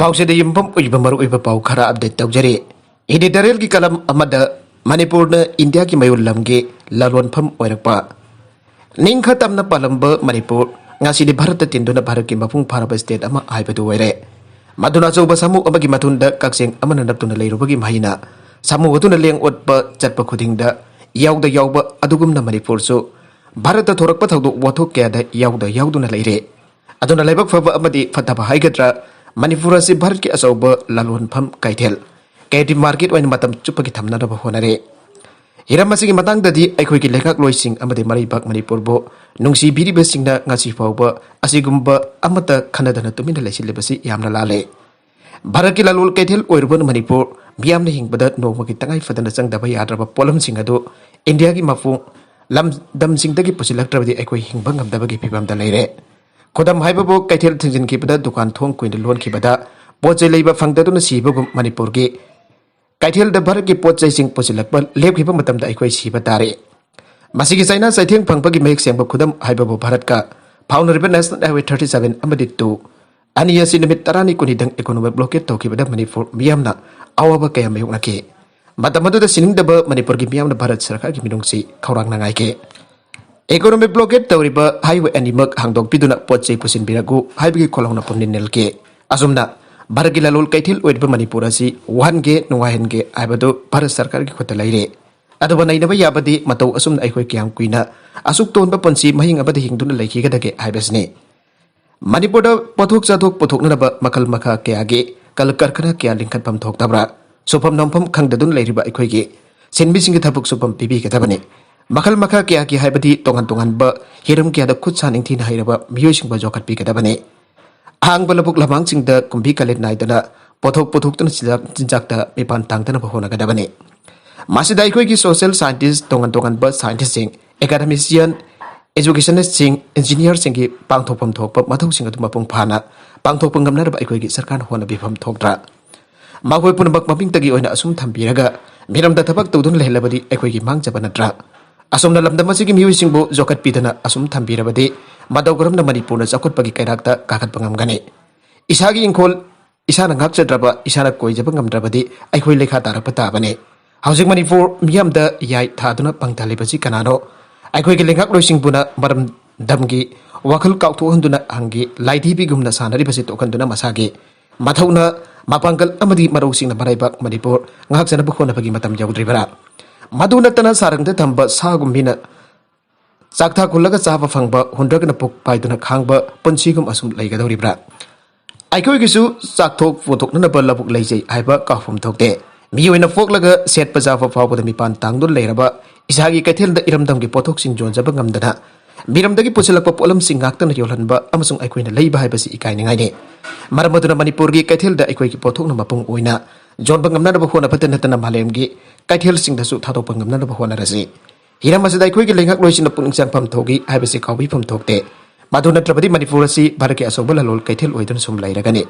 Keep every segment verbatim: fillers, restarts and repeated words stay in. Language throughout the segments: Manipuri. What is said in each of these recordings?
ꯄꯥꯎꯆꯦꯗ ꯌꯨꯝꯐꯝ ꯑꯣꯏꯕ ꯃꯔꯨꯑꯣꯏꯕ ꯄꯥꯎ ꯈꯔ ꯑꯞꯗꯦꯠ ꯇꯧꯖꯔꯤ꯫ ꯏꯗꯤꯇꯣꯔꯤꯌꯦꯜꯒꯤ ꯀꯂꯝ ꯑꯃꯗ ꯃꯅꯤꯄꯨꯔꯅ ꯏꯟꯗꯤꯌꯥꯒꯤ ꯃꯌꯣꯜ ꯂꯝꯒꯤ ꯂꯂꯣꯟꯐꯝ ꯑꯣꯏꯔꯛꯄ꯫ ꯅꯤꯡꯈ ꯇꯝꯅ ꯄꯥꯜꯂꯝꯕ ꯃꯅꯤꯄꯨꯔ ꯉꯁꯤꯗꯤ ꯚꯥꯔꯠꯇ ꯇꯤꯟꯗꯨꯅ ꯚꯥꯔꯠꯀꯤ ꯃꯄꯨꯡ ꯐꯥꯔꯕ ꯁ꯭ꯇꯦꯠ ꯑꯃ ꯍꯥꯏꯕꯗꯨ ꯑꯣꯏꯔꯦ꯫ ꯃꯗꯨꯅ ꯑꯆꯧꯕ ꯁꯥꯃꯨ ꯑꯃꯒꯤ ꯃꯊꯨꯟꯗ ꯀꯛꯆꯦꯡ ꯑꯃꯅ ꯅꯞꯇꯨꯅ ꯂꯩꯔꯨꯕꯒꯤ ꯃꯍꯩꯅ ꯁꯥꯃꯨ ꯑꯗꯨꯅ ꯂꯦꯡ ꯑꯣꯠꯄ ꯆꯠꯄ ꯈꯨꯗꯤꯡꯗ ꯌꯥꯎꯗ ꯌꯥꯎꯕ ꯑꯗꯨꯒꯨꯝꯅ ꯃꯅꯤꯄꯨꯔꯁꯨ ꯚꯥꯔꯠꯇ ꯊꯣꯔꯛꯄ ꯊꯧꯗꯣꯛ ꯋꯥꯊꯣꯛ ꯀꯌꯥꯗ ꯌꯥꯎꯗ ꯌꯥꯎꯗꯨꯅ ꯂꯩꯔꯦ꯫ ꯑꯗꯨꯅ ꯂꯥꯏꯕꯛ ꯐꯕ ꯑꯃꯗꯤ ꯐꯠꯇꯕ ꯍꯥꯏꯒꯗ꯭ꯔꯥ, ꯃꯅꯤꯄꯨꯔ ꯑꯁꯤ ꯚꯥꯔꯠꯀꯤ ꯑꯆꯧꯕ ꯂꯂꯣꯟꯐꯝ ꯀꯩꯊꯦꯜ, ꯀꯦꯗꯤ ꯃꯥꯔꯀꯦꯠ ꯑꯣꯏꯅ ꯃꯇꯝ ꯆꯨꯞꯄꯒꯤ ꯊꯝꯅꯅꯕ ꯍꯣꯠꯅꯔꯦ꯫ ꯍꯤꯔꯝ ꯑꯁꯤꯒꯤ ꯃꯇꯥꯡꯗꯗꯤ ꯑꯩꯈꯣꯏꯒꯤ ꯂꯩꯉꯥꯛꯂꯣꯏꯁꯤꯡ ꯑꯃꯗꯤ ꯃꯔꯩꯕꯥꯛ ꯃꯅꯤꯄꯨꯔꯕꯨ ꯅꯨꯡꯁꯤꯕꯤꯔꯤꯕꯁꯤꯡꯅ ꯉꯁꯤ ꯐꯥꯎꯕ ꯑꯁꯤꯒꯨꯝꯕ ꯑꯃꯠꯇ ꯈꯟꯅꯗꯅ ꯇꯨꯃꯤꯟꯅ ꯂꯩꯁꯤꯜꯂꯤꯕꯁꯤ ꯌꯥꯝꯅ ꯂꯥꯜꯂꯦ꯫ ꯚꯥꯔꯠꯀꯤ ꯂꯂꯣꯟ ꯀꯩꯊꯦꯜ ꯑꯣꯏꯔꯨꯕꯅ ꯃꯅꯤꯄꯨꯔ ꯃꯤꯌꯥꯝꯅ ꯍꯤꯡꯕꯗ ꯅꯣꯡꯃꯒꯤ ꯇꯉꯥꯏ ꯐꯗꯅ ꯆꯪꯗꯕ ꯌꯥꯗ꯭ꯔꯕ ꯄꯣꯠꯂꯝꯁꯤꯡ ꯑꯗꯨ ꯏꯟꯗꯤꯌꯥꯒꯤ ꯃꯄꯨꯡ ꯂꯝꯗꯝꯁꯤꯡꯗꯒꯤ ꯄꯨꯁꯤꯜꯂꯛꯇ꯭ꯔꯕꯗꯤ ꯑꯩꯈꯣꯏ ꯍꯤꯡꯕ ꯉꯝꯗꯕꯒꯤ ꯐꯤꯕꯝꯗ ꯂꯩꯔꯦ꯫ ꯈꯨꯗꯝ ꯍꯥꯏꯕꯕꯨ, ꯀꯩꯊꯦꯜ ꯊꯤꯡꯖꯤꯟꯈꯤꯕꯗ ꯗꯨꯀꯥꯟ ꯊꯣꯡ ꯀꯨꯏꯅ ꯂꯣꯟꯈꯤꯕꯗ ꯄꯣꯠ ꯆꯩ ꯂꯩꯕ ꯐꯪꯗꯗꯨꯅ ꯁꯤꯕꯒꯨꯝ ꯃꯅꯤꯄꯨꯔꯒꯤ ꯀꯩꯊꯦꯜꯗ ꯚꯥꯔꯠꯀꯤ ꯄꯣꯠ ꯆꯩꯁꯤꯡ ꯄꯨꯁꯤꯜꯂꯛꯄ ꯂꯦꯞꯈꯤꯕ ꯃꯇꯝꯗ ꯑꯩꯈꯣꯏ ꯁꯤꯕ ꯇꯥꯔꯦ꯫ ꯃꯁꯤꯒꯤ ꯆꯩꯅꯥ ꯆꯩꯊꯦꯡ ꯐꯪꯕꯒꯤ ꯃꯌꯦꯛ ꯁꯦꯡꯕ ꯈꯨꯗꯝ ꯍꯥꯏꯕꯕꯨ ꯚꯥꯔꯠꯀ ꯐꯥꯎꯅꯔꯤꯕ National Highway thirty seven ꯑꯃꯗꯤ two ꯑꯅꯤ ꯑꯁꯤ ꯅꯨꯃꯤꯠ ꯇꯔꯥꯅꯤ ꯀꯨꯟꯅꯤꯗꯪ economic blockade ꯇꯧꯈꯤꯕꯗ ꯃꯅꯤꯄꯨꯔ ꯃꯤꯌꯥꯝꯅ ꯑꯋꯥꯕ ꯀꯌꯥ ꯃꯥꯌꯣꯛꯅꯈꯤ꯫ ꯃꯇꯝ ꯑꯗꯨꯗ ꯁꯤꯅꯤꯡꯗꯕ ꯃꯅꯤꯄꯨꯔꯒꯤ ꯃꯤꯌꯥꯝꯅ ꯚꯥꯔꯠ ꯁꯔꯀꯥꯔꯒꯤ ꯃꯤꯅꯨꯡꯁꯤ ꯈꯧꯔꯥꯡꯅ ꯉꯥꯏꯈꯤ꯫ Economic blockade ꯇꯧꯔꯤꯕ highway ꯑꯅꯤꯃꯛ ꯍꯥꯡꯗꯣꯛꯄꯤꯗꯨꯅ ꯄꯣꯠ ꯆꯩ ꯄꯨꯁꯤꯟꯕꯤꯔꯛꯎ ꯍꯥꯏꯕꯒꯤ ꯈꯣꯜꯂꯥꯎꯅ ꯄꯨꯝꯅꯤꯟ ꯅꯤꯜꯈꯤ꯫ ꯑꯁꯨꯝꯅ ꯚꯥꯔꯠꯀꯤ ꯂꯂꯣꯟ ꯀꯩꯊꯦꯜ ꯑꯣꯏꯔꯤꯕ ꯃꯅꯤꯄꯨꯔ ꯑꯁꯤ ꯋꯥꯍꯟꯒꯦ, ꯅꯨꯡꯉꯥꯏꯍꯟꯒꯦ ꯍꯥꯏꯕꯗꯨ ꯚꯥꯔꯠ ꯁꯔꯀꯥꯔꯒꯤ ꯈꯨꯠꯇ ꯂꯩꯔꯦ꯫ ꯑꯗꯨꯕꯨ ꯅꯩꯅꯕ ꯌꯥꯕꯗꯤ ꯃꯇꯧ ꯑꯁꯨꯝꯅ ꯑꯩꯈꯣꯏ ꯀꯌꯥꯝ ꯀꯨꯏꯅ ꯑꯁꯨꯛ ꯇꯣꯟꯕ ꯄꯨꯟꯁꯤ ꯃꯍꯤꯡ ꯑꯃꯗ ꯍꯤꯡꯗꯨꯅ ꯂꯩꯈꯤꯒꯗꯒꯦ ꯍꯥꯏꯕꯁꯤꯅꯤ꯫ ꯃꯅꯤꯄꯨꯔꯗ ꯄꯣꯠꯊꯣꯛ ꯆꯥꯊꯣꯛ ꯄꯨꯊꯣꯛꯅꯅꯕ ꯃꯈꯜ ꯃꯈꯥ ꯀꯌꯥꯒꯤ ꯀꯜ ꯀꯔꯈꯅꯥ ꯀꯌꯥ ꯂꯤꯡꯈꯠꯐꯝ ꯊꯣꯛꯇꯕ꯭ꯔꯥ? ꯁꯨꯐꯝ ꯅꯣꯝꯐꯝ ꯈꯪꯗꯗꯨꯅ ꯂꯩꯔꯤꯕ ꯑꯩꯈꯣꯏꯒꯤ ꯁꯤꯟꯃꯤꯁꯤꯡꯒꯤ ꯊꯕꯛ ꯁꯨꯐꯝ ꯄꯤꯕꯤꯒꯗꯕꯅꯤ꯫ ꯃꯈꯜ ꯃꯈꯥ ꯀꯌꯥꯒꯤ ꯍꯥꯏꯕꯗꯤ ꯇꯣꯉꯥꯟ ꯇꯣꯉꯥꯟꯕ ꯍꯤꯔꯝ ꯀꯌꯥꯗ ꯈꯨꯠ ꯁꯥ ꯅꯤꯡꯊꯤꯅ ꯍꯩꯔꯕ ꯃꯤꯑꯣꯏꯁꯤꯡꯕꯨ ꯌꯣꯛꯈꯠꯄꯤꯒꯗꯕꯅꯤ꯫ ꯑꯍꯥꯡꯕ ꯂꯧꯕꯨꯛ ꯂꯝꯍꯥꯡꯁꯤꯡꯗ ꯀꯨꯝꯕꯤ ꯀꯥꯂꯦꯟ ꯅꯥꯏꯗꯅ ꯄꯣꯠꯊꯣꯛ ꯄꯨꯊꯣꯛꯇꯨꯅ ꯆꯤꯟꯖꯥꯛ, ꯆꯤꯟꯖꯥꯛꯇ ꯃꯤꯄꯥꯟ ꯇꯥꯡꯗꯅꯕ ꯍꯣꯠꯅꯒꯗꯕꯅꯤ꯫ ꯃꯁꯤꯗ ꯑꯩꯈꯣꯏꯒꯤ social scientist, ꯇꯣꯉꯥꯟ ꯇꯣꯉꯥꯟꯕ scientistꯁꯤꯡ, academician, educationistꯁꯤꯡ, engineerꯁꯤꯡꯒꯤ ꯄꯥꯡꯊꯣꯛꯐꯝ ꯊꯣꯛꯄ ꯃꯊꯧꯁꯤꯡ ꯑꯗꯨ ꯃꯄꯨꯡ ꯐꯥꯅ ꯄꯥꯡꯊꯣꯛꯄ ꯉꯝꯅꯅꯕ ꯑꯩꯈꯣꯏꯒꯤ ꯁꯔꯀꯥꯔꯅ ꯍꯣꯠꯅꯕꯤꯐꯝ ꯊꯣꯛꯇ꯭ꯔꯥ? ꯃꯈꯣꯏ ꯄꯨꯝꯅꯃꯛ ꯃꯃꯤꯡꯇꯒꯤ ꯑꯣꯏꯅ ꯑꯁꯨꯝ ꯊꯝꯕꯤꯔꯒ ꯃꯤꯔꯝꯗ ꯊꯕꯛ ꯇꯧꯗꯨꯅ ꯂꯩꯍꯜꯂꯕꯗꯤ ꯑꯩꯈꯣꯏꯒꯤ ꯃꯥꯡꯖꯕ ꯅꯠꯇ꯭ꯔꯥ? ꯑꯁꯨꯝꯅ ꯂꯝꯗꯝ ꯑꯁꯤꯒꯤ ꯃꯤꯑꯣꯏꯁꯤꯡꯕꯨ ꯌꯣꯛꯈꯠꯄꯤꯗꯅ ꯑꯁꯨꯝ ꯊꯝꯕꯤꯔꯕꯗꯤ ꯃꯇꯧ ꯀꯔꯝꯅ ꯃꯅꯤꯄꯨꯔꯅ ꯆꯥꯎꯈꯠꯄꯒꯤ ꯀꯩꯔꯥꯛꯇ ꯀꯥꯈꯠꯄ ꯉꯝꯒꯅꯤ? ꯏꯁꯥꯒꯤ ꯏꯪꯈꯣꯜ ꯏꯁꯥꯅ ꯉꯥꯛꯆꯗ꯭ꯔꯕ, ꯏꯁꯥꯅ ꯀꯣꯏꯖꯕ ꯉꯝꯗ꯭ꯔꯕꯗꯤ ꯑꯩꯈꯣꯏ ꯂꯩꯈꯥ ꯇꯥꯔꯛꯄ ꯇꯥꯕꯅꯤ꯫ ꯍꯧꯖꯤꯛ ꯃꯅꯤꯄꯨꯔ ꯃꯤꯌꯥꯝꯗ ꯌꯥꯏ ꯊꯥꯗꯨꯅ ꯄꯪꯊꯍꯜꯂꯤꯕꯁꯤ ꯀꯅꯥꯅꯣ? ꯑꯩꯈꯣꯏꯒꯤ ꯂꯩꯉꯥꯛꯂꯣꯏꯁꯤꯡꯕꯨꯅ ꯃꯔꯝꯗꯝꯒꯤ ꯋꯥꯈꯜ ꯀꯥꯎꯊꯣꯛꯍꯟꯗꯨꯅ ꯍꯪꯒꯤ ꯂꯥꯏꯙꯤꯕꯤꯒꯨꯝꯅ ꯁꯥꯟꯅꯔꯤꯕꯁꯤ ꯇꯣꯛꯍꯟꯗꯨꯅ ꯃꯁꯥꯒꯤ ꯃꯊꯧꯅ ꯃꯄꯥꯡꯒꯜ ꯑꯃꯗꯤ ꯃꯔꯧꯁꯤꯡꯅ ꯃꯔꯥꯏꯕꯥꯛ ꯃꯅꯤꯄꯨꯔ ꯉꯥꯛꯆꯅꯕ ꯍꯣꯠꯅꯕꯒꯤ ꯃꯇꯝ ꯌꯧꯗ꯭ꯔꯤꯕ꯭ꯔꯥ? ꯃꯗꯨ ꯅꯠꯇꯅ ꯁꯥꯔꯪꯗ ꯊꯝꯕ ꯁꯥꯒꯨꯝ ꯃꯤꯅ ꯆꯥꯛꯊꯥ ꯈꯨꯜꯂꯒ ꯆꯥꯕ ꯐꯪꯕ, ꯍꯨꯟꯗ꯭ꯔꯒꯅ ꯄꯨꯛ ꯄꯥꯏꯗꯨꯅ ꯈꯥꯡꯕ ꯄꯨꯟꯁꯤꯒꯨꯝ ꯑꯁꯨꯝ ꯂꯩꯒꯗꯧꯔꯤꯕ꯭ꯔꯥ? ꯑꯩꯈꯣꯏꯒꯤꯁꯨ ꯆꯥꯛꯊꯣꯛ ꯄꯨꯊꯣꯛꯅꯅꯕ ꯂꯧꯕꯨꯛ ꯂꯩꯖꯩ ꯍꯥꯏꯕ ꯀꯥꯎꯐꯝ ꯊꯣꯛꯇꯦ꯫ ꯃꯤꯑꯣꯏꯅ ꯄꯣꯛꯂꯒ ꯁꯦꯠꯄ ꯆꯥꯕ ꯐꯥꯎꯕꯗ ꯃꯤꯄꯥꯟ ꯇꯥꯡꯗꯨꯅ ꯂꯩꯔꯕ ꯏꯁꯥꯒꯤ ꯀꯩꯊꯦꯜꯗ ꯏꯔꯝꯗꯝꯒꯤ ꯄꯣꯠꯊꯣꯛꯁꯤꯡ ꯌꯣꯟꯖꯕ ꯉꯝꯗꯅ ꯃꯤꯔꯝꯗꯒꯤ ꯄꯨꯁꯤꯜꯂꯛꯄ ꯄꯣꯠꯂꯝꯁꯤꯡ ꯉꯥꯛꯇꯅ ꯌꯣꯜꯍꯟꯕ ꯑꯃꯁꯨꯡ ꯑꯩꯈꯣꯏꯅ ꯂꯩꯕ ꯍꯥꯏꯕꯁꯤ ꯏꯀꯥꯏꯅꯤꯡꯉꯥꯏꯅꯤ꯫ ꯃꯔꯝ ꯑꯗꯨꯅ ꯃꯅꯤꯄꯨꯔꯒꯤ ꯀꯩꯊꯦꯜꯗ ꯑꯩꯈꯣꯏꯒꯤ ꯄꯣꯠꯊꯣꯛꯅ ꯃꯄꯨꯡ ꯑꯣꯏꯅ ꯌꯣꯟꯕ ꯉꯝꯅꯅꯕ ꯍꯣꯠꯅꯕꯇ ꯅꯠꯇꯅ ꯃꯥꯂꯦꯝꯒꯤ ꯀꯩꯊꯦꯜꯁꯤꯡꯗꯁꯨ ꯊꯥꯗꯣꯛꯄ ꯉꯝꯅꯅꯕ ꯍꯣꯠꯅꯔꯁꯤ꯫ ꯍꯤꯔꯝ ꯑꯁꯤꯗ ꯑꯩꯈꯣꯏꯒꯤ ꯂꯩꯉꯥꯛꯂꯣꯏꯁꯤꯡꯅ ꯄꯨꯛꯅꯤꯡ ꯆꯪꯐꯝ ꯊꯣꯛꯏ ꯍꯥꯏꯕꯁꯤ ꯀꯥꯎꯕꯤꯐꯝ ꯊꯣꯛꯇꯦ꯫ ꯃꯗꯨ ꯅꯠꯇ꯭ꯔꯕꯗꯤ ꯃꯅꯤꯄꯨꯔ ꯑꯁꯤ ꯚꯥꯔꯠꯀꯤ ꯑꯆꯧꯕ ꯂꯂꯣꯟ ꯀꯩꯊꯦꯜ ꯑꯣꯏꯗꯨꯅ ꯁꯨꯝ ꯂꯩꯔꯒꯅꯤ꯫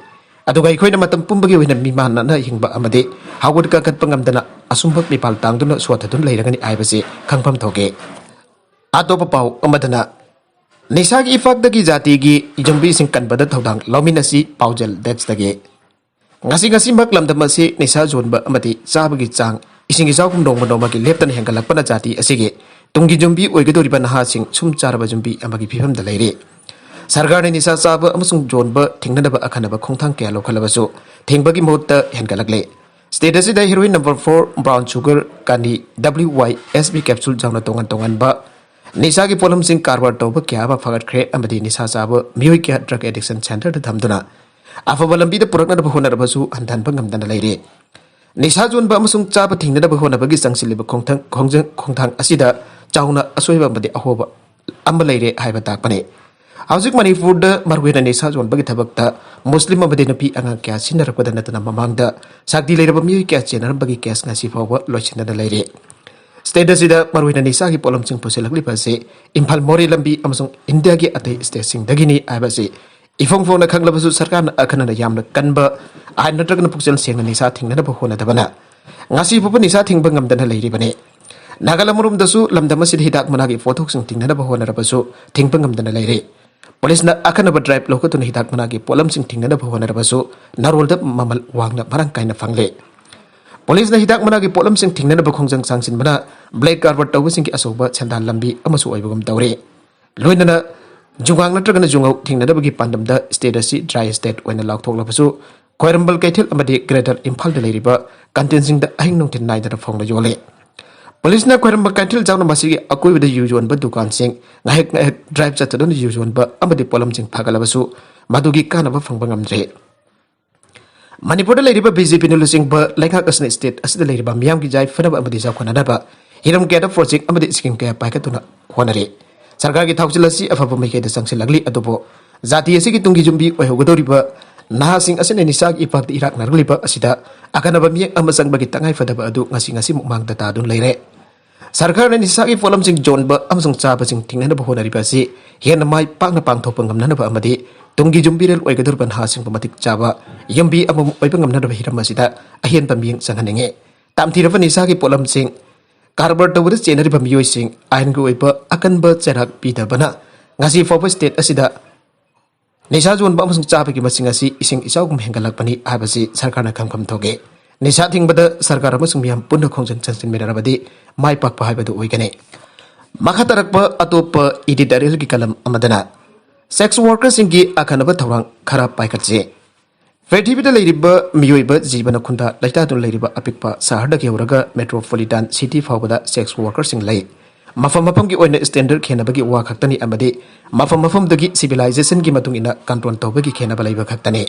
ꯑꯗꯨꯒ ꯑꯩꯈꯣꯏꯅ ꯃꯇꯝ ꯄꯨꯝꯕꯒꯤ ꯑꯣꯏꯅ ꯃꯤꯃꯥꯟꯅꯅ ꯍꯤꯡꯕ ꯑꯃꯗꯤ ꯍꯧꯒꯠ ꯀꯥꯡꯈꯠꯄ ꯉꯝꯗꯅ ꯑꯁꯨꯝꯕ ꯃꯤꯄꯥꯜ ꯇꯥꯡꯗꯨꯅ ꯁꯣꯠꯊꯗꯨꯅ ꯂꯩꯔꯒꯅꯤ ꯍꯥꯏꯕꯁꯤ ꯈꯪꯐꯝ ꯊꯣꯛꯏ꯫ ꯑꯇꯣꯞꯄ ꯄꯥꯎ ꯑꯃꯗꯅ, ꯅꯤꯁꯥꯒꯤ ꯏꯐꯥꯛꯇꯒꯤ ꯖꯥꯇꯤꯒꯤ ꯌꯨꯝꯕꯤꯁꯤꯡ ꯀꯟꯕꯗ ꯊꯧꯗꯥꯡ ꯂꯧꯃꯤꯟꯅꯁꯤ ꯄꯥꯎꯖꯦꯜ ꯗꯦꯁꯇꯒꯤ꯫ ꯉꯁꯤ ꯉꯁꯤꯃꯛ ꯂꯝꯗꯝ ꯑꯁꯤ ꯅꯤꯁꯥ ꯌꯣꯟꯕ ꯑꯃꯗꯤ ꯆꯥꯕꯒꯤ ꯆꯥꯡ ꯏꯁꯤꯡ ꯏꯆꯥꯎꯒꯨꯝ ꯅꯣꯡꯃ ꯅꯣꯡꯃꯒꯤ ꯂꯦꯞꯇꯅ ꯍꯦꯟꯒꯠꯂꯛꯄꯅ ꯖꯥꯇꯤ ꯑꯁꯤꯒꯤ ꯇꯨꯡꯒꯤ ꯌꯨꯝꯕꯤ ꯑꯣꯏꯒꯗꯧꯔꯤꯕ ꯅꯍꯥꯁꯤꯡ ꯁꯨꯝ ꯆꯥꯔꯕ ꯌꯨꯝꯕꯤ ꯑꯃꯒꯤ ꯐꯤꯕꯝꯗ ꯂꯩꯔꯤ꯫ ꯁꯔꯀꯥꯔꯅ ꯅꯤꯁꯥ ꯆꯥꯕ ꯑꯃꯁꯨꯡ ꯌꯣꯟꯕ ꯊꯤꯡꯅꯅꯕ ꯑꯈꯟꯅꯕ ꯈꯣꯡꯊꯥꯡ ꯀꯌꯥ ꯂꯧꯈꯠꯂꯕꯁꯨ ꯊꯤꯡꯕꯒꯤ ꯃꯍꯨꯠꯇ ꯍꯦꯟꯒꯠꯂꯛꯂꯦ꯫ ꯁ꯭ꯇꯦꯠ ꯑꯁꯤꯗ heroin number four, brown sugar, ꯀꯥꯅꯤ, W Y S B capsule ꯌꯥꯎꯅ ꯇꯣꯉꯥꯟ ꯇꯣꯉꯥꯟꯕ ꯅꯤꯁꯥꯒꯤ ꯄꯣꯠꯂꯝꯁꯤꯡ ꯀꯔꯕꯥꯔ ꯇꯧꯕ ꯀꯌꯥ ꯑꯃ ꯐꯥꯒꯠꯈ꯭ꯔꯦ ꯑꯃꯗꯤ ꯅꯤꯁꯥ ꯆꯥꯕ ꯃꯤꯑꯣꯏ ꯀꯌꯥ drug addiction centreꯗ ꯊꯝꯗꯨꯅ ꯑꯐꯕ ꯂꯝꯕꯤꯗ ꯄꯨꯔꯛꯅꯕ ꯍꯣꯠꯅꯔꯕꯁꯨ ꯍꯟꯊꯍꯟꯕ ꯉꯝꯗꯅ ꯂꯩꯔꯤ꯫ ꯅꯤꯁꯥ ꯌꯣꯟꯕ ꯑꯃꯁꯨꯡ ꯆꯥꯕ ꯊꯤꯡꯅꯅꯕ ꯍꯣꯠꯅꯕꯒꯤ ꯆꯪꯁꯤꯜꯂꯤꯕ ꯈꯣꯡꯊꯥꯡ, ꯈꯣꯡꯖꯪ, ꯈꯣꯡꯊꯥꯡ ꯑꯁꯤꯗ ꯆꯥꯎꯅ ꯑꯁꯣꯏꯕ ꯑꯃꯗꯤ ꯑꯍꯣꯕ ꯑꯃ ꯂꯩꯔꯦ ꯍꯥꯏꯕ ꯇꯥꯛꯄꯅꯤ꯫ ꯍꯧꯖꯤꯛ ꯃꯅꯤꯄꯨꯔꯗ ꯃꯔꯨꯑꯣꯏꯅ ꯅꯤꯁꯥ ꯌꯣꯟꯕꯒꯤ ꯊꯕꯛꯇ ꯃꯨꯁꯂꯤꯝ ꯑꯃꯗꯤ ꯅꯨꯄꯤ ꯑꯉꯥꯡ ꯀꯌꯥ ꯁꯤꯖꯤꯟꯅꯔꯛꯄꯗ ꯅꯠꯇꯅ ꯃꯃꯥꯡꯗ ꯁꯛꯇꯤ ꯂꯩꯔꯕ ꯃꯤꯑꯣꯏ ꯀꯌꯥ ꯆꯦꯟꯅꯔꯝꯕꯒꯤ case ꯉꯁꯤ ꯐꯥꯎꯕ ꯂꯣꯏꯁꯤꯟꯗꯅ ꯂꯩꯔꯤ꯫ ꯁ꯭ꯇꯦꯠ ꯑꯁꯤꯗ ꯃꯔꯨꯑꯣꯏꯅ ꯅꯤꯁꯥꯒꯤ ꯄꯣꯠꯂꯝꯁꯤꯡ ꯄꯨꯁꯤꯜꯂꯛꯂꯤꯕ ꯑꯁꯤ ꯏꯝꯐꯥꯜ ꯃꯣꯔꯦ ꯂꯝꯕꯤ ꯑꯃꯁꯨꯡ ꯏꯟꯗꯤꯌꯥꯒꯤ ꯑꯇꯩ ꯁ꯭ꯇꯦꯠꯁꯤꯡꯗꯒꯤꯅꯤ ꯍꯥꯏꯕꯁꯤ ꯏꯐꯣꯡ ꯐꯣꯡꯅ ꯈꯪꯂꯕꯁꯨ ꯁꯔꯀꯥꯔꯅ ꯑꯈꯟꯅꯅ ꯌꯥꯝꯅ ꯀꯟꯕ ꯑꯥꯏꯟ ꯅꯠꯇ꯭ꯔꯒꯅ ꯄꯨꯛꯆꯦꯜ ꯁꯦꯡꯅ ꯅꯤꯁꯥ ꯊꯤꯡꯅꯅꯕ ꯍꯣꯠꯅꯗꯕꯅ ꯉꯁꯤ ꯐꯥꯎꯕ ꯅꯤꯁꯥ ꯊꯤꯡꯕ ꯉꯝꯗꯅ ꯂꯩꯔꯤꯕꯅꯤ꯫ ꯅꯥꯒꯥꯂꯝ ꯑꯃꯔꯣꯝꯗꯁꯨ ꯂꯝꯗꯝ ꯑꯁꯤꯗ ꯍꯤꯗꯥꯛ ꯃꯅꯥꯒꯤ ꯄꯣꯠꯊꯣꯛꯁꯤꯡ ꯊꯤꯡꯅꯅꯕ ꯍꯣꯠꯅꯔꯕꯁꯨ ꯊꯤꯡꯕ ꯉꯝꯗꯅ ꯂꯩꯔꯤ꯫ ꯄꯨꯂꯤꯁꯅ ꯑꯈꯟꯅꯕ ꯗ꯭ꯔꯥꯏꯚ ꯂꯧꯈꯠꯇꯨꯅ ꯍꯤꯗꯥꯛ ꯃꯅꯥꯒꯤ ꯄꯣꯠꯂꯝꯁꯤꯡ ꯊꯤꯡꯅꯅꯕ ꯍꯣꯠꯅꯔꯕꯁꯨ ꯅꯥꯔꯣꯜꯗ ꯃꯃꯜ ꯋꯥꯡꯅ ꯃꯔꯥꯡ ꯀꯥꯏꯅ ꯐꯪꯂꯦ꯫ ꯄꯨꯂꯤꯁꯅ ꯍꯤꯗꯥꯛ ꯃꯅꯥꯒꯤ ꯄꯣꯠꯂꯝꯁꯤꯡ ꯊꯤꯡꯅꯅꯕ ꯈꯣꯡꯖꯪ ꯁꯥꯡꯖꯤꯟꯕꯅ ꯕ꯭ꯂꯦꯛ ꯀꯥꯔꯕꯥꯔ ꯇꯧꯕꯁꯤꯡꯒꯤ ꯑꯆꯧꯕ ꯁꯦꯟꯗꯥꯟ ꯂꯝꯕꯤ ꯑꯃꯁꯨ ꯑꯣꯏꯕꯒꯨꯝ ꯇꯧꯔꯤ꯫ ꯂꯣꯏꯅꯅ ꯖꯨꯒꯥꯡ ꯅꯠꯇ꯭ꯔꯒꯅ ꯖꯨꯉꯧ ꯊꯤꯡꯅꯅꯕꯒꯤ ꯄꯥꯟꯗꯝꯗ ꯁ꯭ꯇꯦꯠ ꯑꯁꯤ ꯗ꯭ꯔꯥꯏ ꯁ꯭ꯇꯦꯠ ꯑꯣꯏꯅ ꯂꯥꯎꯊꯣꯛꯂꯕꯁꯨ, ꯈ꯭ꯋꯥꯏꯔꯝꯕꯟ ꯀꯩꯊꯦꯜ ꯑꯃꯗꯤ ꯒ꯭ꯔꯦꯇꯔ ꯏꯝꯐꯥꯜꯗ ꯂꯩꯔꯤꯕ ꯀꯟꯇꯦꯟꯁꯤꯡꯗ ꯑꯍꯤꯡ ꯅꯨꯡꯊꯤꯜ ꯅꯥꯏꯗꯅ ꯐꯣꯡꯅ ꯌꯣꯜꯂꯤ꯫ ꯄꯨꯂꯤꯁꯅ ꯈ꯭ꯋꯥꯏꯔꯝꯕꯟ ꯀꯩꯊꯦꯜ ꯌꯥꯎꯅ ꯃꯁꯤꯒꯤ ꯑꯀꯣꯏꯕꯗ ꯌꯨ ꯌꯣꯟꯕ ꯗꯨꯀꯥꯟꯁꯤꯡ ꯉꯥꯏꯍꯥꯛ ꯉꯥꯏꯍꯥꯛ ꯗ꯭ꯔꯥꯏꯚ ꯆꯠꯊꯗꯨꯅ ꯌꯨ ꯌꯣꯟꯕ ꯑꯃꯗꯤ ꯄꯣꯠꯂꯝꯁꯤꯡ ꯐꯥꯒꯠꯂꯕꯁꯨ ꯃꯗꯨꯒꯤ ꯀꯥꯟꯅꯕ ꯐꯪꯕ ꯉꯝꯗ꯭ꯔꯦ꯫ ꯃꯅꯤꯄꯨꯔꯗ ꯂꯩꯔꯤꯕ ꯕꯤ ꯖꯦ ꯄꯤꯅ ꯂꯨꯆꯤꯡꯕ ꯂꯩꯉꯥꯛ ꯑꯁꯤꯅ ꯁ꯭ꯇꯦꯠ ꯑꯁꯤꯗ ꯂꯩꯔꯤꯕ ꯃꯤꯌꯥꯝꯒꯤ ꯌꯥꯏꯐꯅꯕ ꯑꯃꯗꯤ ꯆꯥꯎꯈꯠꯅꯅꯕ ꯍꯤꯔꯝ ꯀꯌꯥꯗ ꯄ꯭ꯔꯣꯖꯦꯛ ꯑꯃꯗꯤ ꯁ꯭ꯀꯤꯝ ꯀꯌꯥ ꯄꯥꯏꯈꯠꯇꯨꯅ ꯍꯣꯠꯅꯔꯤ꯫ ꯁꯔꯀꯥꯔꯒꯤ ꯊꯧꯁꯤꯜ ꯑꯁꯤ ꯑꯐꯕ ꯃꯥꯏꯀꯩꯗ ꯆꯪꯁꯤꯜꯂꯛꯂꯤ, ꯑꯗꯨꯕꯨ ꯖꯥꯇꯤ ꯑꯁꯤꯒꯤ ꯇꯨꯡꯒꯤ ꯌꯨꯝꯕꯤ ꯑꯣꯏꯍꯧꯒꯗꯧꯔꯤꯕ ꯅꯍꯥꯁꯤꯡ ꯑꯁꯤꯅ ꯅꯤꯁꯥꯒꯤ ꯏꯄꯥꯛꯇ ꯏꯔꯥꯛꯅꯔꯛꯂꯤꯕ ꯑꯁꯤꯗ ꯑꯈꯟꯅꯕ ꯃꯤꯠꯌꯦꯡ ꯑꯃ ꯆꯪꯕꯒꯤ ꯇꯉꯥꯏꯐꯗꯕ ꯑꯗꯨ ꯉꯁꯤ ꯉꯁꯤꯃꯛ ꯃꯥꯡꯗ ꯇꯥꯗꯨꯅ ꯂꯩꯔꯦ꯫ ꯁꯔꯀꯥꯔꯅ ꯅꯤꯁꯥꯒꯤ ꯄꯣꯠꯂꯝꯁꯤꯡ ꯌꯣꯟꯕ ꯑꯃꯁꯨꯡ ꯆꯥꯕꯁꯤꯡ ꯊꯤꯡꯅꯅꯕ ꯍꯣꯠꯅꯔꯤꯕ ꯑꯁꯤ ꯍꯦꯟꯅ ꯃꯥꯏ ꯄꯥꯛꯅ ꯄꯥꯡꯊꯣꯛꯄ ꯉꯝꯅꯅꯕ ꯑꯃꯗꯤ ꯇꯨꯡꯒꯤ ꯌꯨꯝꯕꯤꯔꯦꯜ ꯑꯣꯏꯒꯗꯧꯔꯤꯕ ꯅꯍꯥꯁꯤꯡꯕꯨ ꯃꯇꯤꯛ ꯆꯥꯕ ꯌꯨꯝꯕꯤ ꯑꯃꯃꯝ ꯑꯣꯏꯕ ꯉꯝꯅꯅꯕ ꯍꯤꯔꯝ ꯑꯁꯤꯗ ꯑꯍꯦꯟꯕ ꯃꯤꯠꯌꯦꯡ ꯆꯪꯍꯟꯅꯤꯡꯏ꯫ ꯇꯝꯊꯤꯔꯕ ꯅꯤꯁꯥꯒꯤ ꯄꯣꯠꯂꯝꯁꯤꯡ ꯀꯔꯕꯥꯔ ꯇꯧꯕꯗ ꯆꯦꯟꯅꯔꯤꯕ ꯃꯤꯑꯣꯏꯁꯤꯡ ꯑꯥꯏꯟꯒꯤ ꯑꯣꯏꯕ ꯑꯀꯟꯕ ꯆꯩꯔꯥꯛ ꯄꯤꯗꯕꯅ ꯉꯁꯤ ꯐꯥꯎꯕ ꯁ꯭ꯇꯦꯠ ꯑꯁꯤꯗ ꯅꯤꯁꯥ ꯌꯣꯟꯕ ꯑꯃꯁꯨꯡ ꯆꯥꯕꯒꯤ ꯃꯁꯤꯡ ꯑꯁꯤ ꯏꯁꯤꯡ ꯏꯆꯥꯎꯒꯨꯝ ꯍꯦꯟꯒꯠꯂꯛꯄꯅꯤ ꯍꯥꯏꯕꯁꯤ ꯁꯔꯀꯥꯔꯅ ꯈꯪꯐꯝ ꯊꯣꯛꯏ꯫ ꯅꯤꯁꯥ ꯊꯤꯡꯕꯗ ꯁꯔꯀꯥꯔ ꯑꯃꯁꯨꯡ ꯃꯤꯌꯥꯝ ꯄꯨꯟꯅ ꯈꯣꯡꯖꯪ ꯆꯪꯁꯤꯟꯃꯤꯟꯅꯔꯕꯗꯤ ꯃꯥꯏ ꯄꯥꯛꯄ ꯍꯥꯏꯕꯗꯨ ꯑꯣꯏꯒꯅꯤ꯫ ꯃꯈꯥ ꯇꯥꯔꯛꯄ ꯑꯇꯣꯞꯄ editorialꯒꯤ ꯀꯂꯝ ꯑꯃꯗꯅ sex workerꯁꯤꯡꯒꯤ ꯑꯈꯟꯅꯕ ꯊꯧꯔꯥꯡ ꯈꯔ ꯄꯥꯏꯈꯠꯁꯤ꯫ ꯄ꯭ꯔꯤꯊꯤꯕꯤꯗ ꯂꯩꯔꯤꯕ ꯃꯤꯑꯣꯏꯕ ꯖꯤꯕꯅ ꯈꯨꯟꯗꯥ ꯂꯩꯇꯥꯗꯨꯅ ꯂꯩꯔꯤꯕ ꯑꯄꯤꯛꯄ ꯁꯍꯔꯗꯒꯤ ꯍꯧꯔꯒ metropolitan city ꯐꯥꯎꯕꯗ sex workerꯁꯤꯡ ꯂꯩ꯫ ꯃꯐꯝ ꯃꯐꯝꯒꯤ ꯑꯣꯏꯅ standard ꯈꯦꯠꯅꯕꯒꯤ ꯋꯥ ꯈꯛꯇꯅꯤ ꯑꯃꯗꯤ ꯃꯐꯝ ꯃꯐꯝꯗꯨꯒꯤ civilizationꯒꯤ ꯃꯇꯨꯡ ꯏꯟꯅ control ꯇꯧꯕꯒꯤ ꯈꯦꯠꯅꯕ ꯂꯩꯕ ꯈꯛꯇꯅꯤ꯫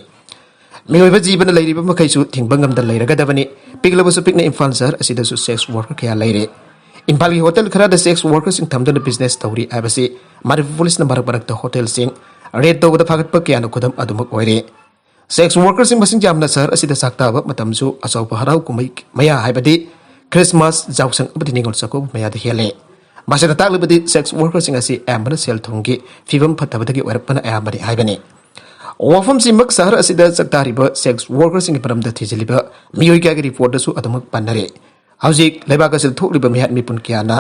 ꯃꯤꯑꯣꯏꯕ ꯖꯤꯕꯅ ꯂꯩꯔꯤꯕ ꯃꯈꯩꯁꯨ ꯊꯤꯡꯕ ꯉꯝꯗꯅ ꯂꯩꯔꯒꯗꯕꯅꯤ꯫ ꯄꯤꯛꯂꯕꯁꯨ ꯄꯤꯛꯅ ꯏꯝꯐꯥꯜ ꯁꯍꯔ ꯑꯁꯤꯗꯁꯨ sex worker ꯀꯌꯥ ꯂꯩꯔꯦ꯫ ꯏꯝꯐꯥꯜꯒꯤ ꯍꯣꯇꯦꯜ ꯈꯔꯗ sex workerꯁꯤꯡ ꯊꯝꯗꯨꯅ business ꯇꯧꯔꯤ ꯍꯥꯏꯕꯁꯤ ꯃꯅꯤꯄꯨꯔ ꯄꯨꯂꯤꯁꯅ ꯃꯔꯛ ꯃꯔꯛꯇ ꯍꯣꯇꯦꯜꯁꯤꯡ raid ꯇꯧꯕꯗ ꯐꯥꯒꯠꯄ ꯀꯌꯥꯅ ꯈꯨꯗꯝ ꯑꯗꯨꯃꯛ ꯑꯣꯏꯔꯦ꯫ Sex workerꯁꯤꯡ ꯃꯁꯤꯡ ꯌꯥꯝꯅ ꯁꯍꯔ ꯑꯁꯤꯗ ꯆꯥꯛꯇꯥꯕ ꯃꯇꯝꯁꯨ ꯑꯆꯧꯕ ꯍꯔꯥꯎ ꯀꯨꯝꯍꯩ ꯃꯌꯥ ꯍꯥꯏꯕꯗꯤ ꯈ꯭ꯔꯤꯁꯃꯥꯁ, ꯌꯥꯎꯁꯪ ꯑꯃꯗꯤ ꯅꯤꯉꯣꯜ ꯆꯥꯛꯀꯧꯕ ꯃꯌꯥꯗ ꯍꯦꯜꯂꯦ꯫ ꯃꯁꯤꯅ ꯇꯥꯛꯂꯤꯕꯗꯤ sex workerꯁꯤꯡ ꯑꯁꯤ ꯑꯌꯥꯝꯕꯅ ꯁꯦꯜ ꯊꯨꯝꯒꯤ ꯐꯤꯕꯝ ꯐꯠꯇꯕꯗꯒꯤ ꯑꯣꯏꯔꯛꯄꯅ ꯑꯌꯥꯝꯕꯅꯤ ꯍꯥꯏꯕꯅꯤ꯫ ꯋꯥꯐꯝꯁꯤꯃꯛ ꯁꯍꯔ ꯑꯁꯤꯗ ꯆꯥꯛꯇꯥꯔꯤꯕ sex workerꯁꯤꯡꯒꯤ ꯃꯔꯝꯗ ꯊꯤꯖꯤꯜꯂꯤꯕ ꯃꯤꯑꯣꯏ ꯀꯌꯥꯒꯤ reportꯇꯁꯨ ꯑꯗꯨꯃꯛ ꯄꯟꯅꯔꯤ꯫ ꯍꯧꯖꯤꯛ ꯂꯩꯕꯥꯛ ꯑꯁꯤꯗ ꯊꯣꯛꯂꯤꯕ ꯃꯤꯍꯥꯠ ꯃꯤꯄꯨꯟ ꯀꯌꯥꯅ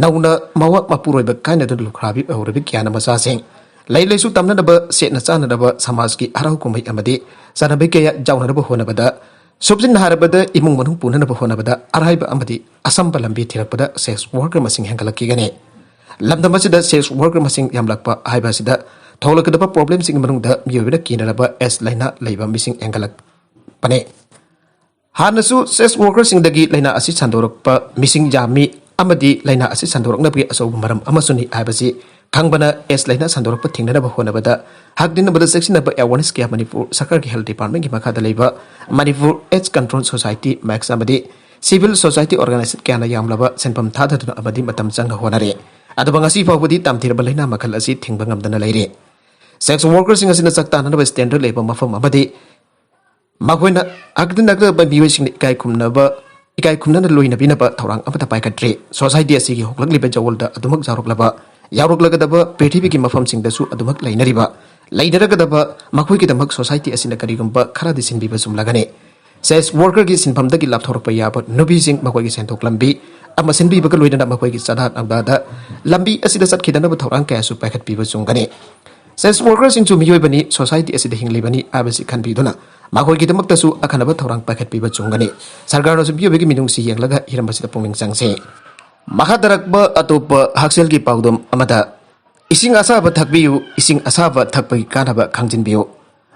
ꯅꯧꯅ ꯃꯋꯥ ꯃꯄꯨꯔꯣꯏꯕ ꯀꯥꯏꯅꯗꯨꯅ ꯂꯨꯈ꯭ꯔꯥꯕꯤ ꯍꯧꯔꯕꯤ ꯀꯌꯥꯅ ꯃꯆꯥꯁꯤꯡ ꯂꯥꯏꯔꯤꯛ ꯂꯥꯏꯁꯨ ꯇꯝꯅꯅꯕ, ꯁꯦꯠꯅ ꯆꯥꯅꯅꯕ, ꯁꯃꯥꯖꯀꯤ ꯍꯔꯥꯎ ꯀꯨꯝꯍꯩ ꯑꯃꯗꯤ ꯆꯥꯟꯅꯕ ꯀꯌꯥ ꯌꯥꯎꯅꯅꯕ ꯍꯣꯠꯅꯕꯗ, ꯁꯝꯖꯤꯟꯅ ꯍꯥꯏꯔꯕꯗ ꯏꯃꯨꯡ ꯃꯅꯨꯡ ꯄꯨꯅꯅꯕ ꯍꯣꯠꯅꯕꯗ ꯑꯔꯥꯏꯕ ꯑꯃꯗꯤ ꯑꯁꯝꯕ ꯂꯝꯕꯤ ꯊꯤꯔꯛꯄꯗ sex worker ꯃꯁꯤꯡ ꯍꯦꯟꯒꯠꯂꯛꯈꯤꯒꯅꯤ꯫ ꯂꯝꯗꯝ ꯑꯁꯤꯗ sex worker ꯃꯁꯤꯡ ꯌꯥꯝꯂꯛꯄ ꯍꯥꯏꯕ ꯑꯁꯤꯗ ꯊꯣꯛꯂꯛꯀꯗꯕ problemꯁꯤꯡꯒꯤ ꯃꯅꯨꯡꯗ ꯃꯤꯑꯣꯏꯕꯅ ꯀꯤꯅꯔꯕ AIDS ꯂꯥꯏꯅꯥ ꯂꯩꯕ ꯃꯤꯁꯤꯡ ꯍꯦꯟꯒꯠꯂꯛꯄꯅꯤ꯫ ꯍꯥꯟꯅꯁꯨ sex workerꯁꯤꯡꯗꯒꯤ ꯂꯥꯏꯅꯥ ꯑꯁꯤ ꯁꯟꯗꯣꯔꯛꯄ ꯃꯤꯁꯤꯡ ꯌꯥꯝꯃꯤ ꯑꯃꯗꯤ ꯂꯥꯏꯅꯥ ꯑꯁꯤ ꯁꯟꯗꯣꯔꯛꯅꯕꯒꯤ ꯑꯆꯧꯕ ꯃꯔꯝ ꯑꯃꯁꯨꯅꯤ ꯍꯥꯏꯕꯁꯤ ꯈꯪꯕꯅ AIDS ꯂꯥꯏꯅꯥ ꯁꯟꯗꯣꯔꯛꯄ ꯊꯤꯡꯅꯅꯕ ꯍꯣꯠꯅꯕꯗ ꯍꯛꯊꯦꯡꯅꯕꯗ ꯆꯦꯛꯁꯤꯟꯅꯕ awareness ꯀꯌꯥ ꯃꯅꯤꯄꯨꯔ ꯁꯔꯀꯥꯔꯒꯤ health departmentꯀꯤ ꯃꯈꯥꯗ ꯂꯩꯕ Manipur AIDS Control Society, MACS ꯑꯃꯗꯤ civil society organisation ꯀꯌꯥꯅ ꯌꯥꯝꯂꯕ ꯁꯦꯟꯐꯝ ꯊꯥꯗꯗꯨꯅ ꯑꯃꯗꯤ ꯃꯇꯝ ꯆꯪꯅ ꯍꯣꯠꯅꯔꯤ꯫ ꯑꯗꯨꯕꯨ ꯉꯁꯤ ꯐꯥꯎꯕꯗꯤ ꯇꯝꯊꯤꯔꯕ ꯂꯥꯏꯅꯥ ꯃꯈꯜ ꯑꯁꯤ ꯊꯤꯡꯕ ꯉꯝꯗꯅ ꯂꯩꯔꯤ꯫ Sex workerꯁꯤꯡ ꯑꯁꯤꯅ ꯆꯥꯛ ꯇꯥꯅꯅꯕ standard ꯂꯩꯕ ꯃꯐꯝ ꯑꯃꯗꯤ ꯃꯈꯣꯏꯅ ꯑꯀꯟ ꯑꯀꯟꯕ ꯃꯤꯑꯣꯏꯁꯤꯡꯅ ꯏꯀꯥꯏ ꯈꯨꯝꯅꯕ, ꯏꯀꯥꯏ ꯈꯨꯝꯅꯅ ꯂꯣꯏꯅꯕꯤꯅꯕ ꯊꯧꯔꯥꯡ ꯑꯃꯠꯇ ꯄꯥꯏꯈꯠꯇ꯭ꯔꯤ꯫ Society ꯑꯁꯤꯒꯤ ꯍꯣꯡꯂꯛꯂꯤꯕ ꯌꯥꯋꯣꯜꯗ ꯑꯗꯨꯃꯛ ꯌꯥꯎꯔꯛꯂꯕ, ꯌꯥꯎꯔꯛꯂꯒꯗꯕ ꯄ꯭ꯔꯤꯊꯤꯕꯤꯒꯤ ꯃꯐꯝꯁꯤꯡꯗꯁꯨ ꯑꯗꯨꯃꯛ ꯂꯩꯅꯔꯤꯕ, ꯂꯩꯅꯔꯒꯗꯕ ꯃꯈꯣꯏꯒꯤꯗꯃꯛ society ꯑꯁꯤꯅ ꯀꯔꯤꯒꯨꯝꯕ ꯈꯔꯗꯤ ꯁꯤꯟꯕꯤꯕ ꯆꯨꯝꯂꯒꯅꯤ꯫ Sex workerꯒꯤ ꯁꯤꯟꯐꯝꯗꯒꯤ ꯂꯥꯞꯊꯣꯔꯛꯄ ꯌꯥꯕ ꯅꯨꯄꯤꯁꯤꯡ ꯃꯈꯣꯏꯒꯤ ꯁꯦꯟꯊꯣꯛ ꯂꯝꯕꯤ ꯑꯃ ꯁꯤꯟꯕꯤꯕꯒ ꯂꯣꯏꯅꯅ ꯃꯈꯣꯏꯒꯤ ꯆꯠꯅ ꯂꯝꯕꯤ ꯑꯁꯤꯗ ꯆꯠꯈꯤꯗꯅꯕ ꯊꯧꯔꯥꯡ ꯀꯌꯥꯁꯨ ꯄꯥꯏꯈꯠꯄꯤꯕ ꯆꯨꯝꯒꯅꯤ꯫ Sex workerꯁꯤꯡꯁꯨ ꯃꯤꯑꯣꯏꯕꯅꯤ, society ꯑꯁꯤꯗ ꯍꯤꯡꯂꯤꯕꯅꯤ ꯍꯥꯏꯕꯁꯤ ꯈꯟꯕꯤꯗꯨꯅ ꯃꯈꯣꯏꯒꯤꯗꯃꯛꯇꯁꯨ ꯑꯈꯟꯅꯕ ꯊꯧꯔꯥꯡ ꯄꯥꯏꯈꯠꯄꯤꯕ ꯆꯨꯝꯒꯅꯤ꯫ ꯁꯔꯀꯥꯔꯅꯁꯨ ꯃꯤꯑꯣꯏꯕꯒꯤ ꯃꯤꯅꯨꯡꯁꯤ ꯌꯦꯡꯂꯒ ꯍꯤꯔꯝ ꯑꯁꯤꯗ ꯄꯨꯛꯅꯤꯡ ꯆꯪꯁꯤ꯫ ꯃꯈꯥ ꯇꯥꯔꯛꯄ ꯑꯇꯣꯞꯄ ꯍꯛꯁꯦꯜꯒꯤ ꯄꯥꯎꯗꯝ ꯑꯃꯗ, ꯏꯁꯤꯡ ꯑꯁꯥꯕ ꯊꯛꯄꯤꯌꯨ, ꯏꯁꯤꯡ ꯑꯁꯥꯕ ꯊꯛꯄꯒꯤ ꯀꯥꯟꯅꯕ ꯈꯪꯖꯤꯟꯕꯤꯌꯨ꯫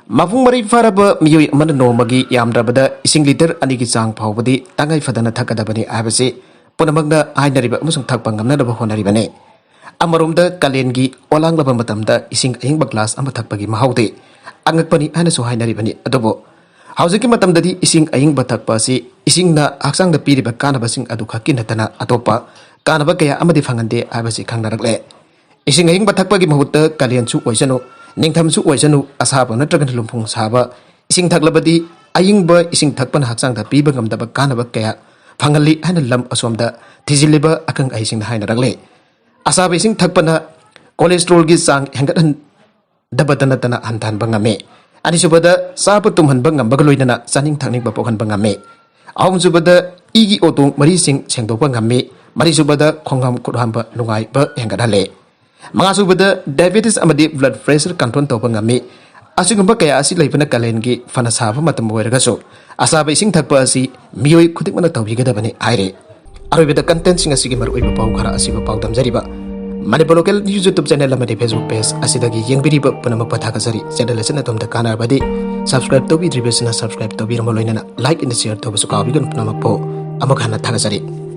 ꯃꯄꯨꯡ ꯃꯔꯩ ꯐꯥꯔꯕ ꯃꯤꯑꯣꯏ ꯑꯃꯅ ꯅꯣꯡꯃꯒꯤ ꯌꯥꯝꯗ꯭ꯔꯕꯗ ꯏꯁꯤꯡ litre ꯑꯅꯤꯒꯤ ꯆꯥꯡ ꯐꯥꯎꯕꯗꯤ ꯇꯉꯥꯏ ꯐꯗꯅ ꯊꯛꯀꯗꯕꯅꯤ ꯍꯥꯏꯕꯁꯤ ꯄꯨꯝꯅꯃꯛꯅ ꯍꯥꯏꯅꯔꯤꯕ ꯑꯃꯁꯨꯡ ꯊꯛꯄ ꯉꯝꯅꯅꯕ ꯍꯣꯠꯅꯔꯤꯕꯅꯤ꯫ ꯑꯃꯔꯣꯝꯗ ꯀꯥꯂꯦꯟꯒꯤ ꯑꯣꯂꯥꯡꯂꯕ ꯃꯇꯝꯗ ꯏꯁꯤꯡ ꯑꯏꯪꯕ glass ꯑꯃ ꯊꯛꯄꯒꯤ ꯃꯍꯥꯎꯗꯤ ꯑꯉꯛꯄꯅꯤ ꯍꯥꯏꯅꯁꯨ ꯍꯥꯏꯅꯔꯤꯕꯅꯤ꯫ ꯑꯗꯨꯕꯨ ꯍꯧꯖꯤꯛꯀꯤ ꯃꯇꯝꯗꯗꯤ ꯏꯁꯤꯡ ꯑꯏꯪꯕ ꯊꯛꯄ ꯑꯁꯤ ꯏꯁꯤꯡꯅ ꯍꯛꯆꯥꯡꯗ ꯄꯤꯔꯤꯕ ꯀꯥꯟꯅꯕꯁꯤꯡ ꯑꯗꯨ ꯈꯛꯀꯤ ꯅꯠꯇꯅ ꯑꯇꯣꯞꯄ ꯀꯥꯟꯅꯕ ꯀꯌꯥ ꯑꯃꯗꯤ ꯐꯪꯍꯟꯗꯦ ꯍꯥꯏꯕꯁꯤ ꯈꯪꯅꯔꯛꯂꯦ꯫ ꯏꯁꯤꯡ ꯑꯏꯪꯕ ꯊꯛꯄꯒꯤ ꯃꯍꯨꯠꯇ ꯀꯥꯂꯦꯟꯁꯨ ꯑꯣꯏꯁꯅꯨ, ꯅꯤꯡꯊꯝꯁꯨ ꯑꯣꯏꯁꯅꯨ, ꯑꯁꯥꯕ ꯅꯠꯇ꯭ꯔꯒꯅ ꯂꯨꯝꯐꯨꯡ ꯁꯥꯕ ꯏꯁꯤꯡ ꯊꯛꯂꯕꯗꯤ ꯑꯏꯪꯕ ꯏꯁꯤꯡ ꯊꯛꯄꯅ ꯍꯛꯆꯥꯡꯗ ꯄꯤꯕ ꯉꯝꯗꯕ ꯀꯥꯟꯅꯕ ꯀꯌꯥ ꯐꯪꯍꯜꯂꯤ ꯍꯥꯏꯅ ꯂꯝ ꯑꯁꯣꯝꯗ ꯊꯤꯖꯤꯜꯂꯤꯕ ꯑꯈꯪ ꯑꯍꯩꯁꯤꯡꯅ ꯍꯥꯏꯅꯔꯛꯂꯤ꯫ ꯑꯁꯥꯕ ꯏꯁꯤꯡ ꯊꯛꯄꯅ cholesterolꯒꯤ ꯆꯥꯡ ꯍꯦꯟꯒꯠꯍꯟꯗꯕꯇ ꯅꯠꯇꯅ ꯍꯟꯊꯍꯟꯕ ꯉꯝꯃꯤ꯫ ꯑꯅꯤꯁꯨꯕꯗ, ꯆꯥꯕ ꯇꯨꯝꯍꯟꯕ ꯉꯝꯕꯒ ꯂꯣꯏꯅꯅ ꯆꯥꯅꯤꯡ ꯊꯛꯅꯤꯡꯕ ꯄꯣꯛꯍꯟꯕ ꯉꯝꯃꯤ꯫ ꯑꯍꯨꯝꯁꯨꯕꯗ, ꯏꯒꯤ ꯑꯣꯇꯣꯡ ꯃꯔꯤꯁꯤꯡ ꯁꯦꯡꯗꯣꯛꯄ ꯉꯝꯃꯤ꯫ ꯃꯔꯤꯁꯨꯕꯗ, ꯈꯣꯡꯍꯥꯝ ꯈꯨꯠꯍꯥꯝꯕ ꯅꯨꯡꯉꯥꯏꯕ ꯍꯦꯟꯒꯠꯍꯜꯂꯤ꯫ ꯃꯉꯥꯁꯨꯕꯗ, diabetes ꯑꯃꯗꯤ blood pressure control ꯇꯧꯕ ꯉꯝꯃꯤ꯫ ꯑꯁꯤꯒꯨꯝꯕ ꯀꯌꯥ ꯑꯁꯤ ꯂꯩꯕꯅ ꯀꯥꯂꯦꯟꯒꯤ ꯐꯅ ꯁꯥꯕ ꯃꯇꯝ ꯑꯣꯏꯔꯒꯁꯨ ꯑꯁꯥꯕ ꯏꯁꯤꯡ ꯊꯛꯄ ꯑꯁꯤ ꯃꯤꯑꯣꯏ ꯈꯨꯗꯤꯡꯃꯛꯅ ꯇꯧꯕꯤꯒꯗꯕꯅꯤ ꯍꯥꯏꯔꯤ꯫ ꯑꯔꯣꯏꯕꯗ, contentꯁꯤꯡ ꯑꯁꯤꯒꯤ ꯃꯔꯨꯑꯣꯏꯕ ꯄꯥꯎ ꯈꯔ ꯑꯁꯤꯕꯨ ꯄꯥꯎꯗꯝꯖꯔꯤꯕ Manipur local news YouTube channel ꯑꯃꯗꯤ Facebook page ꯑꯁꯤꯗꯒꯤ ꯌꯦꯡꯕꯤꯔꯤꯕ ꯄꯨꯝꯅꯃꯛꯄꯨ ꯊꯥꯒꯠꯆꯔꯤ꯫ Channel ꯑꯁꯤꯅ ꯑꯗꯣꯝꯗ ꯀꯥꯟꯅꯔꯕꯗꯤ subscribe ꯇꯧꯕꯤꯗ꯭ꯔꯤꯕꯁꯤꯅ subscribe ꯇꯧꯕꯤꯔꯝꯕ ꯂꯣꯏꯅꯅ like and share ꯇꯧꯕꯁꯨ ꯀꯥꯎꯕꯤꯒꯅꯨ꯫ ꯄꯨꯝꯅꯃꯛꯄꯨ ꯑꯃꯨꯛ ꯍꯟꯅ ꯊꯥꯒꯠꯆꯔꯤ꯫